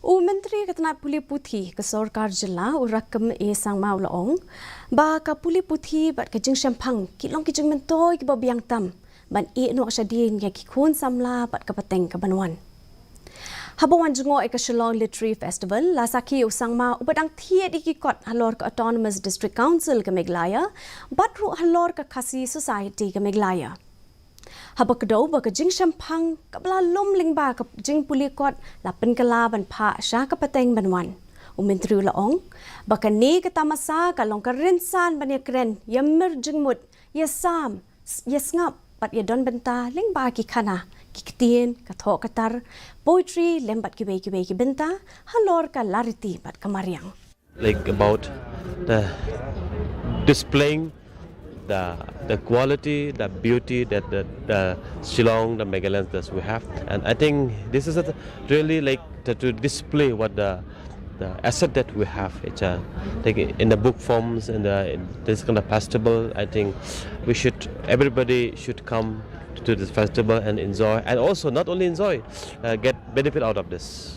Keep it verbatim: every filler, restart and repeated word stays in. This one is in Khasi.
U Myntri ka tnat pule puthi ka Sorkar Jylla, u Rakkam A Sangma, u la ong ba ka pule puthi bad ka jingshemphang ki long ki jingmyntoi kiba biang tam ban ïehnoh shadien ïa ki khun samla bad ka pateng kaban wan. Haba wan jngoh ïa ka Shillong Literary Festival, la sakhi ïa u Sangma uba dang thied ïa ki kot halor ka Autonomous District Council ka Meghalaya bad ruh halor ka Khasi Society ka Meghalaya. Haba kdew ba ka jingshemphang kaba la lum lyngba ka jingpule kot la pynkylla ban phah sha ka pateng ban wan, u Myntri u la ong ba kane ka tamasa ka long ka rynsan ban ïakren, ïamir jingmut, ïasam, ïasngap bad ïadon bynta lyngba ki khana, ki ktien, ka thoh ka tar, poetry lem bad kiwei kiwei ki bynta halor ka lariti bad ka mariang. Like about the displaying the the quality, the beauty that the, the Shillong, the Meghalaya that we have. And I think this is a really like to, to display what the the asset that we have. It's a, like in the book forms, in the in this kind of festival. I think we should, everybody should come to this festival and enjoy, and also not only enjoy, uh, get benefit out of this.